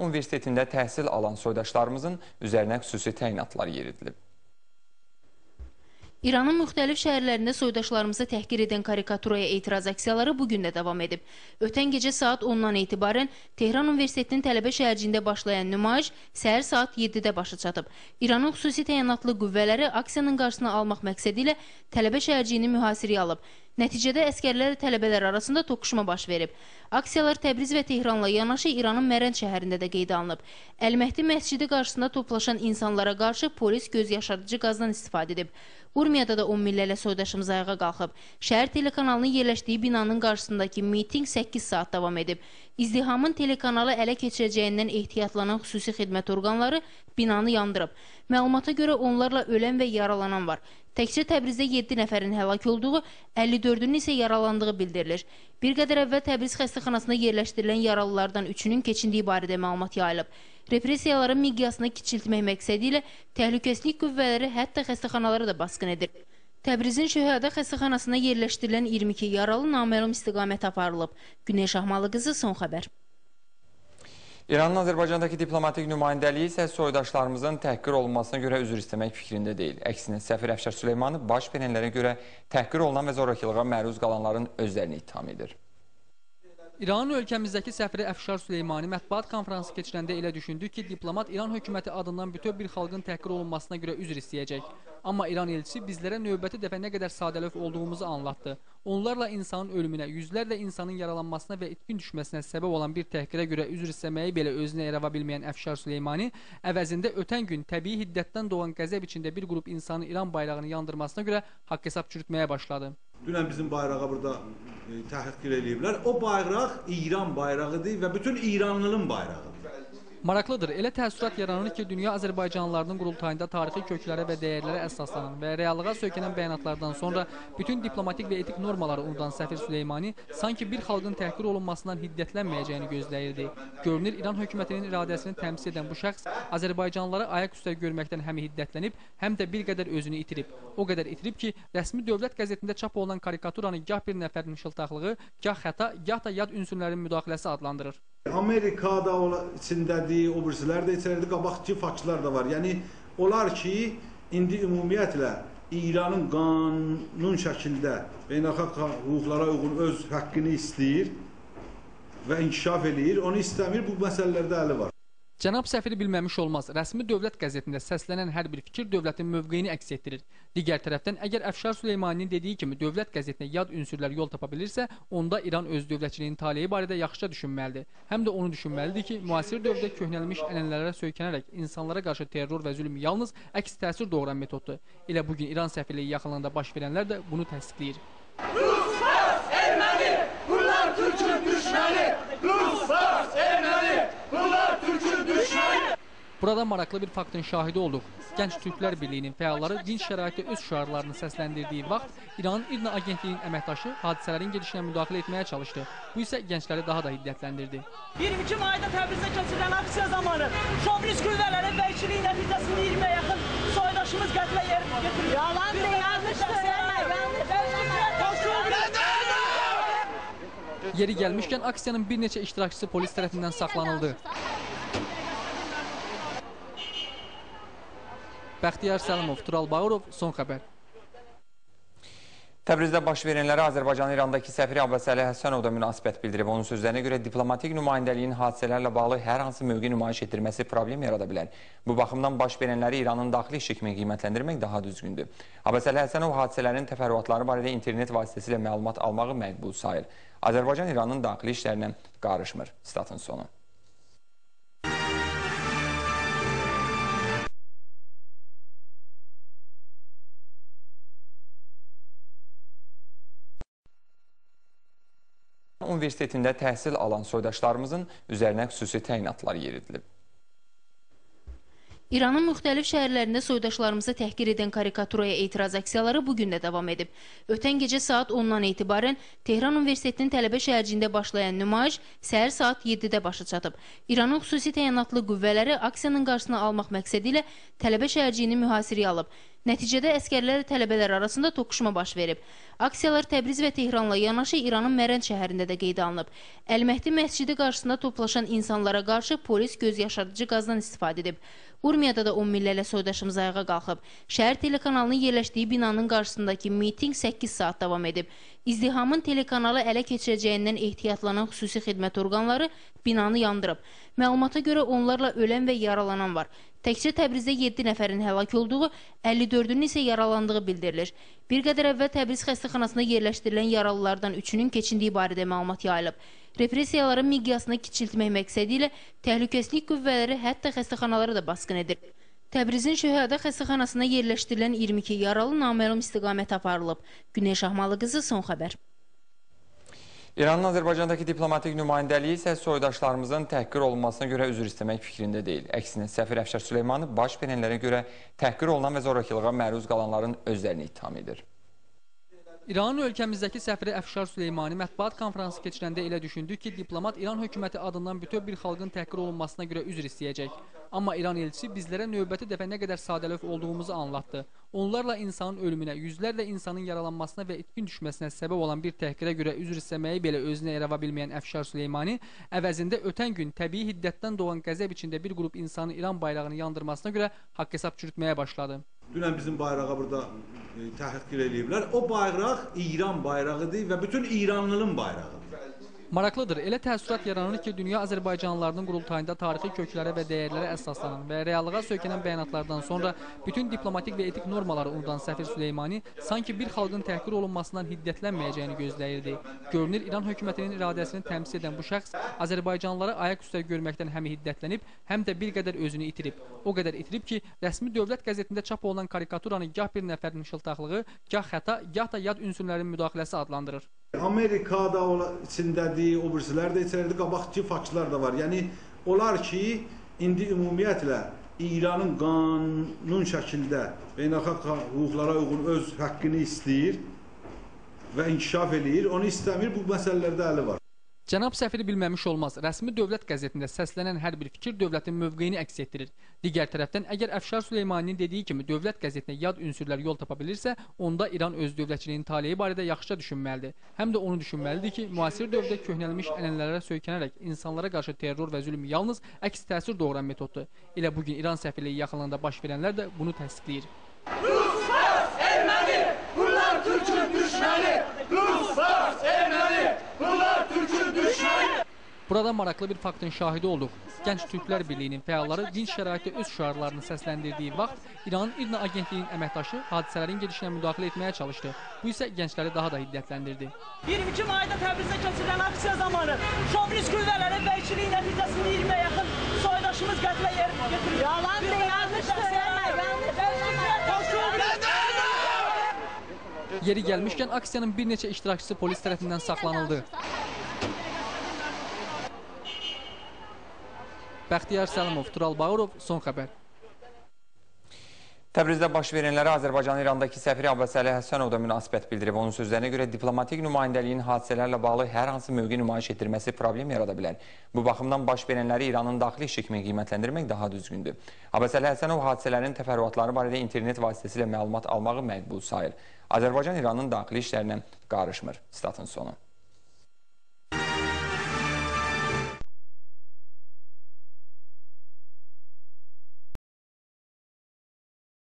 Universitetində təhsil alan soydaşlarımızın üzərinə xüsusi təyinatlar yeridilib. İranın müxtəlif şəhərlərində soydaşlarımızı təhqir edən karikaturaya etiraz aksiyaları bugün də davam edib. Ötən gecə saat 10-dan etibarən Tehran Universitetinin tələbə şəhərciyində başlayan nümayiş səhər saat 7-də başa çatıb. İranın xüsusi təyinatlı qüvvələri aksiyanın qarşısını almaq məqsədi ilə tələbə şəhərciyini mühasirəyə alıb. Nəticədə əsgərlərlə tələbələr arasında toqquşma baş verib. Aksiyalar Təbriz və Tehranla yanaşı İranın Mərənd şəhərində də qeydə alınıb. Əl-Məhdi məscidi qarşısında toplaşan insanlara qarşı polis göz yaşardıcı qazdan istifadə edib. Urmiyada da 10 minlərlə soydaşımız ayağa qalxıb. Şəhər telekanalının yerləşdiyi binanın qarşısındakı mitinq 8 saat davam edib. İzdihamın telekanalı ələ keçirəcəyindən ehtiyatlanan xüsusi xidmət orqanları binanı yandırıb. Məlumata görə onlarla ölən və yaralanan var. Təkcə Təbrizdə 7 nəfərin həlak olduğu, 54-ünün isə yaralandığı bildirilir. Bir qədər əvvəl Təbriz xəstəxanasında yerləşdirilən yaralılardan 3-ünün keçindiyi barədə məlumat yayılıb. Repressiyaların miqyasını kiçiltmək məqsədi ilə təhlükəsizlik qüvvələri hətta xəstəxanalara da basqın edir. Təbrizin Şöhədə xəstəxanasına yerləşdirilən 22 yaralı naməlum istiqamətə aparılıb. Güney Şahmalı qızı, son xəbər. İranın Azərbaycandakı diplomatik nümayəndəliyi isə soydaşlarımızın təhqir olunmasına görə üzr istəmək fikrində deyil. Əksinə, səfir Əfşar Süleymanov baş verənlərə görə təhqir olunan və zorakılığa məruz qalanların özlərini ittiham edir. İranın ölkəmizdəki səfiri Əfşar Süleymani mətbuat konfransı keçirəndə elə düşündü ki, diplomat İran hökuməti adından bütöv bir xalqın təhqir olunmasına görə üzr istəyəcək. Amma İran elçisi bizlərə növbəti dəfə nə qədər sadəlövh olduğumuzu anlatdı. Onlarla insanın ölümünə, yüzlərlə insanın yaralanmasına və itkin düşməsinə səbəb olan bir təhqirə görə üzr istəməyi belə özünə rəva bilməyən Əfşar Süleymani əvəzində ötən gün təbii hiddətdən doğan qəzəb içində bir qrup insanın İran bayrağını yandırmasına görə haqq hesab çürütməyə başladı. Dünən bizim bayrağı burada təhqir eləyiblər. O bayraq İran bayrağıdır və bütün İranlının bayrağıdır. Maraqlıdır, elə təəssürat yaranır ki, dünya Azərbaycanlılarının qurultayında tarixi köklərə və dəyərlərə əsaslanan və reallığa söykənən bəyanatlardan sonra bütün diplomatik və etik normaları unudan Səfir Süleymani sanki bir xalqın təhqir olunmasından hiddətlənməyəcəyini gözləyirdi. Görünür, İran hökumətinin iradəsini təmsil edən bu şəxs Azərbaycanlıları ayaq üstə görməkdən həm hiddətlənib, həm də bir qədər özünü itirib. O qədər itirib ki, rəsmi dövlət qəzetində çap olunan karikaturanı gah bir nəfərin şıltaqlığı, gah xəta, gah da yad ünsürlərin müdaxiləsi adlandırır. Amerika da içindədir, o birisilər də içəridir, qabaqçı faktlar da var. Yəni, onlar ki, indi ümumiyyətlə İranın qanun şəkildə beynəlxalq hüquqlara uyğun öz haqqını istəyir və inkişaf eləyir, onu istəmir, bu məsələlərdə əli var. Cənab səfiri bilməmiş olmaz, rəsmi dövlət qəzetində səslənən hər bir fikir dövlətin mövqeyini əks etdirir. Digər tərəfdən, əgər Əfşar Süleymaninin dediyi kimi dövlət qəzetinə yad ünsürlər yol tapa bilirsə, onda İran öz dövlətçiliyinin taleyi barədə yaxşıca düşünməlidir. Həm də onu düşünməlidir ki, müasir dövrdə köhnəlmiş ənənələrə söykənərək insanlara qarşı terror və zülm yalnız əks təsir doğuran metoddur. Elə bugün İran səfirliyi yaxınlığında baş verənlər də bunu təsdiqləyir. Rus, Fars, Erməni, bunlar Türk'ün düşməni! Rus, Fars, Erməni, bunlar Türk'ün düşməni! Burada maraqlı bir faktın şahidi olduq. Gənc Türklər Birliyinin fəalları dinc şəraitdə öz şüarlarını səsləndirdiyi vaxt İranın İRNA agentliyinin əməkdaşı hadisələrin gedişinə müdaxilə etməyə çalışdı. Bu isə gəncləri daha da hiddətləndirdi. 22 mayda Təbrizdə keçirilən aksiya zamanı şovinist qüvvələrin vəhşiliyi nəticəsində 20-yə yaxın soydaşımız qətlə getirildi. Yalan deyil, yanlış söyləmə, yanlış söyləmə. Yeri gəlmişkən aksiyanın bir neçə iştirakçısı polis tərəfindən saxlanıldı. Bəxtiyar Səlimov, Tural Bağırov, son xəbər. Təbrizdə baş verənlərə Azərbaycanın İrandakı səfiri Abbasəli Həsənov da münasibət bildirib. Onun sözlərinə görə diplomatik nümayəndəliyin hadisələrlə bağlı hər hansı mövqe nümayiş etdirməsi problem yarada bilər. Bu baxımdan baş verənləri İranın daxili işi kimi qiymətləndirmək daha düzgündür. Abbasəli Həsənov hadisələrin təfərrüatları barədə internet vasitəsilə məlumat almağı məqbul sayır. Azərbaycan İranın daxili işlərinə qarışmır. Statın sonu. Universitetində təhsil alan soydaşlarımızın üzərinə xüsusi təyinatlar yeridilib. İranın müxtəlif şəhərlərində soydaşlarımızı təhqir edən karikaturaya etiraz aksiyaları bu gün də davam edib. Ötən gecə saat 10-dan etibarən Tehran Universitetinin tələbə şəhərciyində başlayan nümayiş səhər saat 7-də başa çatıb. İranın xüsusi təyinatlı qüvvələri aksiyanın qarşısını almaq məqsədi ilə tələbə şəhərciyini mühasirəyə alıb. Nəticədə əsgərlərlə tələbələr arasında toqquşma baş verib. Aksiyalar Təbriz və Tehranla yanaşı İranın Mərənd şəhərində də qeydə alınıb. Əl-Məhdi məscidi qarşısında toplaşan insanlara qarşı polis göz yaşardıcı qazdan istifadə edib. Urmiyada da 10 minlərlə soydaşımız ayağa qalxıb. Şəhər telekanalının yerləşdiyi binanın qarşısındakı mitinq 8 saat davam edib. İzdihamın telekanalı ələ keçirəcəyindən ehtiyatlanan xüsusi xidmət orqanları binanı yandırıb. Məlumata görə onlarla ölən və yaralanan var. Təkcə Təbrizdə 7 nəfərin həlak olduğu, 54-ünün isə yaralandığı bildirilir. Bir qədər əvvəl Təbriz xəstəxanasında yerləşdirilən yaralılardan 3-ünün keçindiyi barədə məlumat yayılıb. Repressiyaların miqyasını kiçiltmək məqsədi ilə təhlükəsizlik qüvvələri hətta xəstəxanalara da basqın edir. Təbrizin Şöhədə xəstəxanasına yerləşdirilən 22 yaralı naməlum istiqamətə aparılıb. Güney Şahmalı qızı, son xəbər. İranın Azərbaycandakı diplomatik nümayəndəliyi isə soydaşlarımızın təhqir olunmasına görə üzr istəmək fikrində deyil. Əksinə, səfir Əfşar Süleymanov baş verənlərə görə təhqir olunan və zorakılığa məruz qalanların özlərini ittiham edir. İranın ölkəmizdəki səfiri Əfşar Süleymani mətbuat konfransı keçirəndə elə düşündü ki, diplomat İran hökuməti adından bütöv bir xalqın təhqir olunmasına görə üzr istəyəcək. Amma İran elçisi bizlərə növbəti dəfə nə qədər sadəlövh olduğumuzu anlatdı. Onlarla insanın ölümünə, yüzlərlə insanın yaralanmasına və itkin düşməsinə səbəb olan bir təhqirə görə üzr istəməyi belə özünə rəva bilməyən Əfşar Süleymani əvəzində ötən gün təbii hiddətdən doğan qəzəb içində bir qrup insanın İran bayrağını yandırmasına görə haqq hesab çürütməyə başladı. Dünən bizim bayrağı burada təhqir eləyiblər. O bayraq İran bayrağıdır və bütün İranlının bayrağıdır. Maraqlıdır, elə təəssürat yaranır ki, dünya Azərbaycanlılarının qurultayında tarixi köklərə və dəyərlərə əsaslanan və reallığa söykənən bəyanatlardan sonra bütün diplomatik və etik normaları unudan səfir Süleymani sanki bir xalqın təhqir olunmasından hiddətlənməyəcəyini gözləyirdi. Görünür, İran hökumətinin iradəsini təmsil edən bu şəxs Azərbaycanlıları ayaq üstə görməkdən həm hiddətlənib, həm də bir qədər özünü itirib. O qədər itirib ki, rəsmi dövlət qəzetində çap olunan karikaturanı gah bir nəfərin şıltaqlığı, gah xəta, gah da yad ünsürlərin müdaxiləsi adlandırır. Amerika da içindədir, o birisilər də içəridir, qabaqçı faktlar da var. Yəni, onlar ki, indi ümumiyyətlə İranın qanun şəkildə beynəlxalq hüquqlara uyğun öz haqqını istəyir və inkişaf eləyir, onu istəmir, bu məsələlərdə əli var. Cənab səfiri bilməmiş olmaz, rəsmi dövlət qəzetində səslənən hər bir fikir dövlətin mövqeyini əks etdirir. Digər tərəfdən, əgər Əfşar Süleymaninin dediyi kimi dövlət qəzetinə yad ünsürlər yol tapa bilirsə, onda İran öz dövlətçiliyinin taleyi barədə yaxşıca düşünməlidir. Həm də onu düşünməlidir ki, müasir dövrdə köhnəlmiş ənənələrə söykənərək insanlara qarşı terror və zülm yalnız əks təsir doğuran metoddur. Elə bugün İran səfirliyi yaxınlığında baş verənlər də bunu təsdiqləyir. Rus, Fars, Erməni, bunlar Türk'ün düşməni! Rus, Fars, Erməni, bunlar Türk'ün düşməni! Burada maraqlı bir faktın şahidi olduq. Gənc Türklər Birliyinin fəalları dinc şəraitdə öz şüarlarını səsləndirdiyi vaxt İranın İRNA agentliyinin əməkdaşı hadisələrin gedişinə müdaxilə etməyə çalışdı. Bu isə gəncləri daha da hiddətləndirdi. 22 mayda Təbrizdə keçirilən aksiya zamanı şovinist qüvvələrin vəhşiliyi nəticəsində 20-yə yaxın soydaşımız qətlə getirildi. Yalan de, yanlış söyleme, yanlış söyleme. Yeri gəlmişkən aksiyanın bir neçə iştirakçısı polis tərəfindən saxlanıldı. Bəxtiyar Səlimov, Tural Bağırov, son xəbər. Təbrizdə baş verənlərə Azərbaycanın İrandakı səfiri Abbasəli Həsənov da münasibət bildirib. Onun sözlərinə görə diplomatik nümayəndəliyin hadisələrlə bağlı hər hansı mövqe nümayiş etdirməsi problem yarada bilər. Bu baxımdan baş verənləri İranın daxili işi kimi qiymətləndirmək daha düzgündür. Abbasəli Həsənov hadisələrin təfərrüatları barədə internet vasitəsilə məlumat almağı məqbul sayır. Azərbaycan İranın daxili işlərinə qarışmır. Statın sonu.